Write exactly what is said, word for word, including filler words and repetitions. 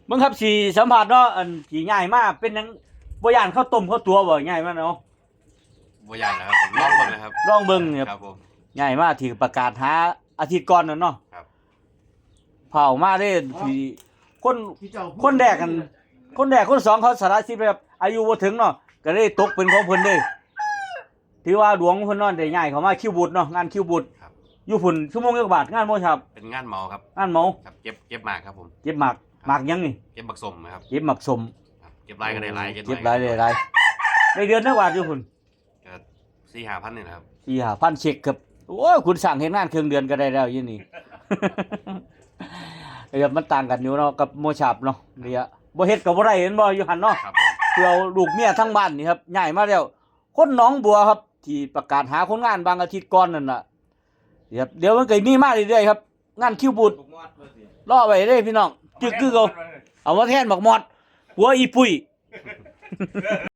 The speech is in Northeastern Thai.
มึงครับสิสัมภาษณ์เนาะ อันที่ย้ายมาเป็นหยัง บ่ย่านเขาต้มเขาตั๋วบ่ ย้ายมาเนาะ บ่ย่านแล้วครับผมลองเบิ่งนะครับ ลองเบิ่งครับ ครับผม ย้ายมาที่ประกาศหาอาทิตย์ก่อนนั่นเนาะ ครับ เผามาเด้ที่คน ที่เจ้า คนแรกกัน คนแรกคนสองเขาสละสิทธิ์แบบอายุบ่ถึงเนาะ ก็เลยตกเป็นของเพิ่นเลย ถือว่าดวงเพิ่นเนาะ ได้ย้ายเข้ามาคิวบูธเนาะ งานคิวบูธ ครับ อยู่พุ่นชั่วโมงจักบาท งานบ่ครับ เป็นงานเหมาครับ งานเหมา ครับเก็บเก็บหมากครับผม เก็บหมาก ครับ หมากหยังนี่ เก็บบักส้มครับ เก็บหมากส้ม ครับเก็บหลายก็ได้หลาย เก็บหลายได้หลาย ได้เดือนละบาทอยู่พุ่น ก็สี่ห้าพันนี่แหละครับ สี่ห้าพันเช็คครับ โอ้ย คุณสั่งเฮ็ดงานเครื่องเดือนก็ได้แล้วอยู่นี่ เออมันต่างกันอยู่เนาะ กับโมชาบเนาะ เนี่ย บ่เฮ็ดก็บ่ได้ เห็นบ่ อยู่หั่นเนาะ ครับผม เพื่อเอาลูกเมียทั้งบ้านนี่ครับ ย้ายมาแล้ว คนหนองบัวครับ ที่ประกาศหาคนงานบางอาทิตย์ก่อนนั่นน่ะ ครับ เดี๋ยวมันก็มีมาเรื่อยๆครับ งานคิวบูธ บักมอดมาสิ รอไว้เด้พี่น้อง จึกคือเขาเอามาแทนบักมอด หัวอีปุ้ย